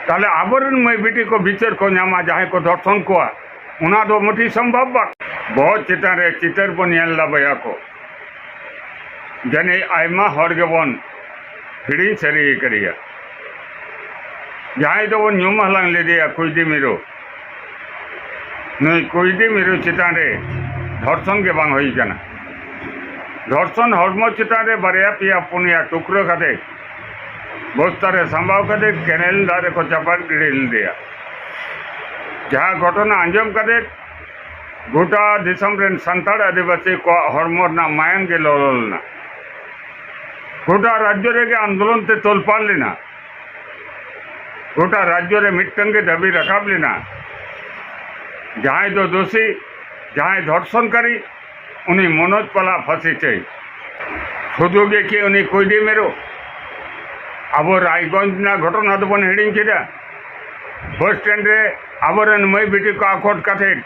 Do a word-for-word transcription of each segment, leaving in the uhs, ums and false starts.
ᱛᱟᱦᱞᱮ ᱟᱵᱚᱨᱮᱱ ᱢᱟᱹᱭ ᱵᱤᱴᱤ ᱠᱚ ᱵᱤᱪᱟᱹᱨ ᱠᱚ ᱧᱟᱢᱟ, ᱡᱟᱦᱟᱸᱭ ᱠᱚ ᱫᱷᱚᱨᱥᱚᱱ ᱠᱚᱣᱟ, ᱚᱱᱟ ᱫᱚ ᱢᱩᱴᱷᱤ ᱥᱚᱢᱵᱷᱚᱵ ᱵᱟᱝ᱾ ᱵᱚᱦᱚᱜ ᱪᱮᱛᱟᱱ ᱨᱮ ᱪᱤᱛᱟᱹᱨ ᱵᱚᱱ ᱧᱮᱞ ᱮᱫᱟ ᱵᱚᱭᱦᱟ ᱠᱚ, ᱡᱟᱹᱱᱤᱡ ᱟᱭᱢᱟ ᱦᱚᱲ ᱜᱮᱵᱚᱱ ᱦᱤᱲᱤᱧ ᱥᱟᱹᱨᱤ ᱟᱠᱟᱫᱮᱭᱟ᱾ ᱡᱟᱦᱟᱸᱭ ᱫᱚᱵᱚᱱ ᱧᱩᱢ ᱦᱟᱞᱟᱝ ᱞᱮᱫᱮᱭᱟ ᱠᱩᱭᱰᱤ ᱢᱤᱨᱩ, ᱱᱩᱭ ᱠᱩᱭᱰᱤ ᱢᱤᱨᱩ ᱪᱮᱛᱟᱱ ᱨᱮ ᱫᱷᱚᱨᱥᱚᱱ ᱜᱮ ᱵᱟᱝ ᱦᱩᱭ ᱠᱟᱱᱟ᱾ ᱫᱷᱚᱨᱥᱚᱱ ᱦᱚᱲᱢᱚ ᱪᱮᱛᱟᱱ ᱨᱮ ᱵᱟᱨᱭᱟ ᱯᱮᱭᱟ ᱯᱩᱱᱭᱟ ᱴᱩᱠᱨᱟᱹ ᱠᱟᱛᱮ, ᱵᱚᱥᱛᱟ ᱨᱮ ᱥᱟᱢᱵᱟᱣ ᱠᱟᱛᱮ ᱠᱮᱱᱮᱞ ᱫᱟᱜ ᱨᱮᱠᱚ ᱪᱟᱯᱟᱫ ᱜᱤᱰᱤ ᱞᱮᱫᱮᱭᱟ᱾ ᱡᱟᱦᱟᱸ ᱜᱷᱚᱴᱚᱱᱟ ᱟᱸᱡᱚᱢ ᱠᱟᱛᱮ ᱜᱚᱴᱟ ᱫᱤᱥᱚᱢ ᱨᱮᱱ ᱥᱟᱱᱛᱟᱲ ᱟᱹᱫᱤᱵᱟᱹᱥᱤ ᱠᱚᱣᱟᱜ ᱦᱚᱲᱢᱚ ᱨᱮᱱᱟᱜ ᱢᱟᱭᱟᱝ ᱜᱮ ᱞᱚᱞᱚ ᱞᱮᱱᱟ᱾ ᱜᱚᱴᱟ ᱨᱟᱡᱽᱡᱚ ᱨᱮᱜᱮ ᱟᱱᱫᱳᱞᱚᱱ ᱛᱮ ᱛᱚᱞᱯᱟᱲ ᱞᱮᱱᱟ᱾ ᱜᱚᱴᱟ ᱨᱟᱡᱽᱡᱚ ᱨᱮ ᱢᱤᱫᱴᱟᱝ ᱜᱮ ᱫᱟᱹᱵᱤ ᱨᱟᱠᱟᱵ ᱞᱮᱱᱟ, ᱡᱟᱦᱟᱸᱭ ᱫᱚ ᱫᱳᱥᱤ, ᱡᱟᱦᱟᱸᱭ ᱫᱷᱚᱨᱥᱚᱱᱠᱟᱨᱤ, ᱩᱱᱤ ᱢᱚᱱᱳᱡᱽ ᱯᱟᱞᱟ ᱯᱷᱟᱹᱥᱤ ᱪᱟᱹᱭ᱾ ᱥᱩᱫᱷᱩ ᱜᱮ ᱠᱤ ᱩᱱᱤ ᱠᱩᱭᱰᱤ ᱢᱤᱨᱩ? ᱟᱵᱚ ᱨᱟᱭᱜᱚᱸᱡᱽ ᱨᱮᱱᱟᱜ ᱜᱷᱚᱴᱚᱱᱟ ᱫᱚᱵᱚᱱ ᱦᱤᱲᱤᱧ ᱠᱮᱫᱟ᱾ ᱵᱟᱥ ᱥᱴᱮᱱᱰ ᱨᱮ ᱟᱵᱚᱨᱮᱱ ᱢᱟᱹᱭ ᱵᱤᱴᱤ ᱠᱚ ᱟᱠᱚᱴ ᱠᱟᱛᱮ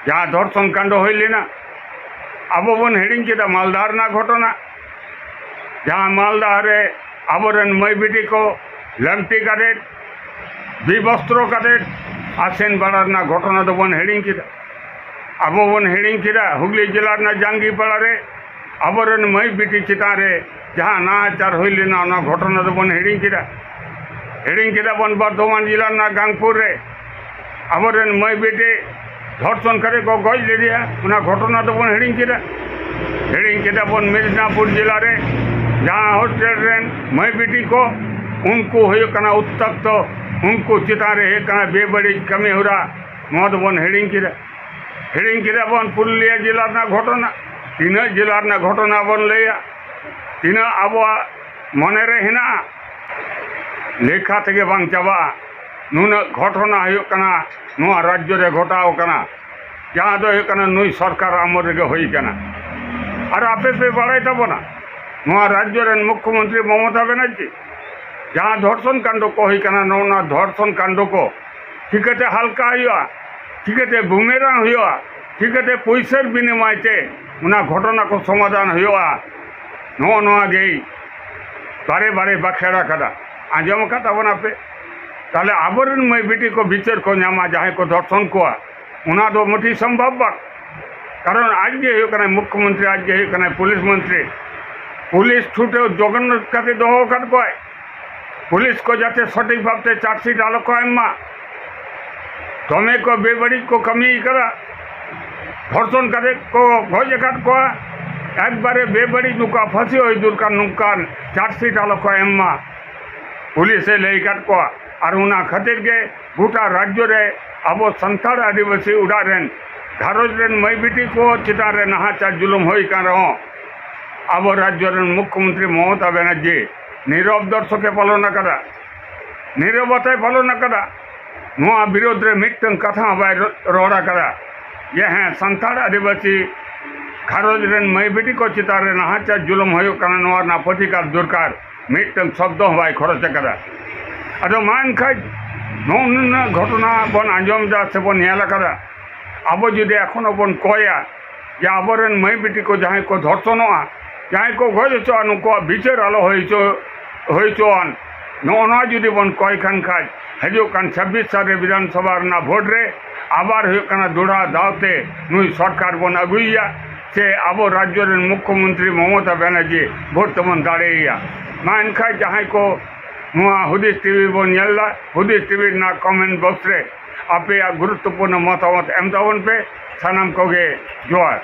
ᱡᱟᱦᱟᱸ ᱫᱷᱚᱨᱥᱚᱱ ᱠᱟᱱᱰ ᱦᱩᱭ ᱞᱮᱱᱟ, ᱟᱵᱚ ᱵᱚᱱ ᱦᱤᱲᱤᱧ ᱠᱮᱫᱟ᱾ ᱢᱟᱞᱫᱟ ᱨᱮᱱᱟᱜ ᱜᱷᱚᱴᱚᱱᱟ, ᱡᱟᱦᱟᱸ ᱢᱟᱞᱫᱟ ᱨᱮ ᱟᱵᱚᱨᱮᱱ ᱢᱟᱹᱭ ᱵᱤᱴᱤ ᱠᱚ ᱞᱟᱹᱢᱴᱤ ᱠᱟᱛᱮ, ᱵᱤᱵᱚᱥᱛᱨᱚ ᱠᱟᱛᱮ ᱟᱥᱮᱱ ᱵᱟᱲᱟ ᱨᱮᱱᱟᱜ ᱜᱷᱚᱴᱚᱱᱟ ᱫᱚᱵᱚᱱ ᱦᱤᱲᱤᱧ ᱠᱮᱫᱟ᱾ ᱟᱵᱚ ᱵᱚᱱ ᱦᱤᱲᱤᱧ ᱠᱮᱫᱟ ᱦᱩᱜᱽᱞᱤ ᱡᱮᱞᱟ ᱨᱮᱱᱟᱜ ᱡᱟᱝᱜᱤᱯᱟᱲᱟ ᱨᱮ ᱟᱵᱚᱨᱮᱱ ᱢᱟᱹᱭ ᱵᱤᱴᱤ ᱪᱮᱛᱟᱱ ᱨᱮ ᱡᱟᱦᱟᱸ ᱱᱟᱦᱟᱪᱟᱨ ᱦᱩᱭ ᱞᱮᱱᱟ, ᱚᱱᱟ ᱜᱷᱚᱴᱚᱱᱟ ᱫᱚᱵᱚᱱ ᱦᱤᱲᱤᱧ ᱠᱮᱫᱟ᱾ ᱦᱤᱲᱤᱧ ᱠᱮᱫᱟ ᱵᱚᱱ ᱵᱚᱨᱫᱷᱚᱢᱟᱱ ᱡᱮᱞᱟ ᱨᱮᱱᱟᱜ ᱜᱟᱝᱯᱩᱨ ᱨᱮ ᱟᱵᱚᱨᱮᱱ ᱢᱟᱹᱭ ᱵᱤᱴᱤ ᱫᱷᱚᱨᱥᱚᱱ ᱠᱟᱛᱮ ᱠᱚ ᱜᱚᱡ ᱞᱮᱫᱮᱭᱟ, ᱚᱱᱟ ᱜᱷᱚᱴᱚᱱᱟ ᱫᱚᱵᱚᱱ ᱦᱤᱲᱤᱧ ᱠᱮᱫᱟ᱾ ᱦᱤᱲᱤᱧ ᱠᱮᱫᱟ ᱵᱚᱱ ᱢᱮᱫᱤᱱᱟᱯᱩᱨ ᱡᱮᱞᱟ ᱨᱮ ᱡᱟᱦᱟᱸ ᱦᱳᱥᱴᱮᱞ ᱨᱮᱱ ᱢᱟᱹᱭ ᱵᱤᱴᱤ ᱠᱚ, ᱩᱱᱠᱩ ᱦᱩᱭᱩᱜ ᱠᱟᱱᱟ ᱩᱛᱛᱚᱠᱛᱚ, ᱩᱱᱠᱩ ᱪᱮᱛᱟᱱ ᱨᱮ ᱦᱩᱭᱩᱜ ᱠᱟᱱᱟ ᱵᱮᱵᱟᱹᱲᱤᱡ ᱠᱟᱹᱢᱤ ᱦᱚᱨᱟ, ᱱᱚᱣᱟ ᱫᱚᱵᱚᱱ ᱦᱤᱲᱤᱧ ᱠᱮᱫᱟ᱾ ᱦᱤᱲᱤᱧ ᱠᱮᱫᱟ ᱵᱚᱱ ᱯᱩᱨᱩᱞᱤᱭᱟᱹ ᱡᱮᱞᱟ ᱨᱮᱱᱟᱜ ᱜᱷᱚᱴᱚᱱᱟ᱾ ᱛᱤᱱᱟᱹᱜ ᱡᱮᱞᱟ ᱨᱮᱱᱟᱜ ᱜᱷᱚᱴᱚᱱᱟ ᱵᱚᱱ ᱞᱟᱹᱭᱟ, ᱛᱤᱱᱟᱹᱜ ᱟᱵᱚᱣᱟᱜ ᱢᱚᱱᱮ ᱨᱮ ᱦᱮᱱᱟᱜᱼᱟ, ᱞᱮᱠᱷᱟ ᱛᱮᱜᱮ ᱵᱟᱝ ᱪᱟᱵᱟᱜᱼᱟ᱾ ᱱᱩᱱᱟᱹᱜ ᱜᱷᱚᱴᱚᱱᱟ ᱦᱩᱭᱩᱜ ᱠᱟᱱᱟ, ᱱᱚᱣᱟ ᱨᱟᱡᱽᱡᱚ ᱨᱮ ᱜᱷᱚᱴᱟᱣ ᱠᱟᱱᱟ, ᱡᱟᱦᱟᱸ ᱫᱚ ᱦᱩᱭᱩᱜ ᱠᱟᱱᱟ ᱱᱩᱭ ᱥᱚᱨᱠᱟᱨ ᱟᱢᱚᱞ ᱨᱮᱜᱮ ᱦᱩᱭ ᱠᱟᱱᱟ᱾ ᱟᱨ ᱟᱯᱮ ᱯᱮ ᱵᱟᱲᱟᱭ ᱛᱟᱵᱚᱱᱟ, ᱱᱚᱣᱟ ᱨᱟᱡᱽᱡᱚ ᱨᱮᱱ ᱢᱩᱠᱠᱷᱚ ᱢᱚᱱᱛᱨᱤ ᱢᱚᱢᱚᱛᱟ ᱵᱮᱱᱟᱨᱡᱤ ᱡᱟᱦᱟᱸ ᱫᱷᱚᱨᱥᱚᱱ ᱠᱟᱱᱰ ᱠᱚ ᱦᱩᱭ ᱠᱟᱱᱟ, ᱱᱚᱜᱼᱚ ᱱᱚᱣᱟ ᱫᱷᱚᱨᱥᱚᱱ ᱠᱟᱱᱰ ᱠᱚ ᱪᱤᱠᱟᱹᱛᱮ ᱦᱟᱞᱠᱟ ᱦᱩᱭᱩᱜᱼᱟ, ᱪᱤᱠᱟᱹᱛᱮ ᱵᱩᱢᱮᱨᱟᱝ ᱦᱩᱭᱩᱜᱼᱟ, ᱪᱤᱠᱟᱹᱛᱮ ᱯᱩᱭᱥᱟᱹᱨ ᱵᱤᱱᱤᱢᱚᱭ ᱛᱮ ᱚᱱᱟ ᱜᱷᱚᱴᱚᱱᱟ ᱠᱚ ᱥᱚᱢᱟᱫᱷᱟᱱ ᱦᱩᱭᱩᱜᱼᱟ, ᱱᱚᱜᱼᱚ ᱱᱚᱣᱟ ᱜᱮᱭ ᱵᱟᱨᱮ ᱵᱟᱨᱮ ᱵᱟᱠᱷᱮᱲ ᱟᱠᱟᱫᱟ᱾ ᱟᱸᱡᱚᱢ ᱟᱠᱟᱫ ᱛᱟᱵᱚᱱᱟᱯᱮ? ᱛᱟᱦᱞᱮ ᱟᱵᱚᱨᱮᱱ ᱢᱟᱹᱭ ᱵᱤᱴᱤ ᱠᱚ ᱵᱤᱪᱟᱹᱨ ᱠᱚ ᱧᱟᱢᱟ, ᱡᱟᱦᱟᱸᱭ ᱠᱚ ᱫᱷᱚᱨᱥᱚᱱ ᱠᱚᱣᱟ, ᱚᱱᱟ ᱫᱚ ᱢᱚᱴᱷᱤ ᱥᱚᱢᱵᱷᱚᱵ ᱵᱟᱝ᱾ ᱠᱟᱨᱚᱱ ᱟᱡ ᱜᱮ ᱦᱩᱭᱩᱜ ᱠᱟᱱᱟᱭ ᱢᱩᱠᱷᱭᱚᱢᱚᱱᱛᱨᱤ, ᱟᱡ ᱜᱮ ᱦᱩᱭᱩᱜ ᱠᱟᱱᱟᱭ ᱯᱩᱞᱤᱥ ᱢᱚᱱᱛᱨᱤ᱾ ᱯᱩᱞᱤᱥ ᱪᱷᱩᱴᱟᱹᱣ ᱡᱚᱜᱚᱱ ᱠᱟᱛᱮ ᱫᱚᱦᱚ ᱟᱠᱟᱫ ᱠᱚᱣᱟᱭ᱾ ᱯᱩᱞᱤᱥ ᱠᱚ ᱡᱟᱛᱮ ᱥᱚᱴᱷᱤᱠ ᱵᱷᱟᱵᱛᱮ ᱪᱟᱨᱡᱥᱤᱴ ᱟᱞᱚ ᱠᱚ ᱮᱢ ᱢᱟ᱾ ᱫᱚᱢᱮ ᱠᱚ ᱵᱮᱵᱟᱹᱲᱤᱡ ᱠᱚ ᱠᱟᱹᱢᱤ ᱠᱟᱫᱟ, ᱫᱷᱚᱨᱥᱚᱱ ᱠᱟᱛᱮ ᱠᱚ ᱜᱚᱡ ᱟᱠᱟᱫ ᱠᱚᱣᱟ᱾ ᱮᱠᱵᱟᱨᱮ ᱵᱮᱵᱟᱹᱲᱤᱡ ᱱᱩᱠᱩᱣᱟᱜ ᱯᱷᱟᱹᱥᱤ ᱦᱩᱭ ᱫᱚᱨᱠᱟᱨ, ᱱᱚᱝᱠᱟᱱ ᱪᱟᱨᱡᱥᱤᱴ ᱟᱞᱚ ᱠᱚ ᱮᱢ ᱢᱟ᱾ ᱯᱩᱞᱤᱥᱮ ᱞᱟᱹᱭ ᱟᱠᱟᱫ ᱠᱚᱣᱟ᱾ ᱟᱨ ᱚᱱᱟ ᱠᱷᱟᱹᱛᱤᱨ ᱜᱮ ᱜᱚᱴᱟ ᱨᱟᱡᱽᱡᱚ ᱨᱮ ᱟᱵᱚ ᱥᱟᱱᱛᱟᱲ ᱟᱹᱫᱤᱵᱟᱹᱥᱤ ᱚᱲᱟᱜ ᱨᱮᱱ ᱜᱷᱟᱨᱚᱸᱡᱽ ᱨᱮᱱ ᱢᱟᱹᱭ ᱵᱤᱴᱤ ᱠᱚ ᱪᱮᱛᱟᱱ ᱨᱮ ᱱᱟᱦᱟᱪᱟᱨ ᱡᱩᱞᱩᱢ ᱦᱩᱭ ᱟᱠᱟᱱ ᱨᱮᱦᱚᱸ, ᱟᱵᱚ ᱨᱟᱡᱽᱡᱚ ᱨᱮᱱ ᱢᱩᱠᱷᱭᱚᱢᱚᱱᱛᱨᱤ ᱢᱚᱢᱚᱛᱟ ᱵᱟᱱᱟᱨᱡᱤ ᱱᱤᱨᱚᱵ ᱫᱚᱨᱥᱚᱠᱮ ᱯᱟᱞᱚᱱ ᱟᱠᱟᱫᱟ, ᱱᱤᱨᱚᱵᱚᱛᱟᱭ ᱯᱟᱞᱚᱱ ᱟᱠᱟᱫᱟ᱾ ᱱᱚᱣᱟ ᱵᱤᱨᱳᱫᱷ ᱨᱮ ᱢᱤᱫᱴᱟᱝ ᱠᱟᱛᱷᱟ ᱦᱚᱸ ᱵᱟᱭ ᱨᱚ-, ᱨᱚᱲ ᱟᱠᱟᱫᱟ ᱡᱮ ᱦᱮᱸ, ᱥᱟᱱᱛᱟᱲ ᱟᱹᱫᱤᱵᱟᱹᱥᱤ ᱜᱷᱟᱨᱚᱸᱡᱽ ᱨᱮᱱ ᱢᱟᱹᱭ ᱵᱤᱴᱤ ᱠᱚ ᱪᱮᱛᱟᱱ ᱨᱮ ᱱᱟᱦᱟᱪᱟᱨ ᱡᱩᱞᱩᱢ ᱦᱩᱭᱩᱜ ᱠᱟᱱᱟ, ᱱᱚᱣᱟ ᱨᱮᱱᱟᱜ ᱯᱨᱚᱛᱤᱠᱟᱨ ᱫᱚᱨᱠᱟᱨ᱾ ᱢᱤᱫᱴᱟᱝ ᱥᱚᱵᱫᱚ ᱦᱚᱸ ᱵᱟᱭ ᱠᱷᱚᱨᱚᱪ ᱟᱠᱟᱫᱟ᱾ ᱟᱫᱚ ᱢᱟ ᱮᱱᱠᱷᱟᱡ ᱱᱚᱜᱼᱚ ᱱᱩᱱᱟᱹᱜ ᱜᱷᱚᱴᱚᱱᱟ ᱵᱚᱱ ᱟᱸᱡᱚᱢ ᱮᱫᱟ ᱥᱮᱵᱚᱱ ᱧᱮᱞ ᱟᱠᱟᱫᱟ, ᱟᱵᱚ ᱡᱩᱫᱤ ᱮᱠᱷᱚᱱ ᱦᱚᱸᱵᱚᱱ ᱠᱚᱭᱟ ᱡᱮ ᱟᱵᱚᱨᱮᱱ ᱢᱟᱹᱭ ᱵᱤᱴᱤ ᱠᱚ ᱡᱟᱦᱟᱸᱭ ᱠᱚ ᱫᱷᱚᱨᱥᱚᱱᱚᱜᱼᱟ, ᱡᱟᱦᱟᱸᱭ ᱠᱚ ᱜᱚᱡ ᱦᱚᱪᱚᱜᱼᱟ, ᱱᱩᱠᱩᱣᱟᱜ ᱵᱤᱪᱟᱹᱨ ᱟᱞᱚ ᱦᱩᱭ ᱦᱚᱪᱚ-, ᱦᱩᱭ ᱦᱚᱪᱚᱣᱟᱱ, ᱱᱚᱜᱼᱚ ᱱᱚᱣᱟ ᱡᱩᱫᱤ ᱵᱚᱱ ᱠᱚᱭ ᱠᱷᱟᱱ ᱠᱷᱟᱡ, ᱦᱤᱡᱩᱜ ᱠᱟᱱ ᱪᱷᱟᱵᱵᱤᱥ ᱥᱟᱞ ᱨᱮ ᱵᱤᱫᱷᱟᱱ ᱥᱚᱵᱷᱟ ᱨᱮᱱᱟᱜ ᱵᱷᱳᱴ ᱨᱮ ᱟᱵᱟᱨ ᱦᱩᱭᱩᱜ ᱠᱟᱱᱟ ᱫᱚᱦᱲᱟ ᱫᱟᱣᱛᱮ ᱱᱩᱭ ᱥᱚᱨᱠᱟᱨ ᱵᱚᱱ ᱟᱹᱜᱩᱭᱮᱭᱟ, ᱥᱮ ᱟᱵᱚ ᱨᱟᱡᱽᱡᱚ ᱨᱮᱱ ᱢᱩᱠᱷᱭᱚᱢᱚᱱᱛᱨᱤ ᱢᱚᱢᱚᱛᱟ ᱵᱟᱱᱟᱨᱡᱤ ᱵᱷᱳᱴ ᱛᱮᱵᱚᱱ ᱫᱟᱲᱮᱭᱟᱭᱟ᱾ ᱢᱟ ᱮᱱᱠᱷᱟᱡ ᱡᱟᱦᱟᱸᱭ ᱠᱚ ᱱᱚᱣᱟ ᱦᱩᱫᱤᱥ ᱴᱤᱵᱷᱤ ᱵᱚᱱ ᱧᱮᱞ ᱮᱫᱟ, ᱦᱩᱫᱤᱥ ᱴᱤᱵᱷᱤ ᱨᱮᱱᱟᱜ ᱠᱚᱢᱮᱱᱴ ᱵᱚᱠᱥ ᱨᱮ ᱟᱯᱮᱭᱟᱜ ᱜᱩᱨᱩᱛᱛᱚᱯᱩᱨᱱᱚ ᱢᱚᱛᱟᱢᱚᱛ ᱮᱢ ᱛᱟᱵᱚᱱ ᱯᱮ᱾ ᱥᱟᱱᱟᱢ ᱠᱚᱜᱮ ᱡᱚᱦᱟᱨ᱾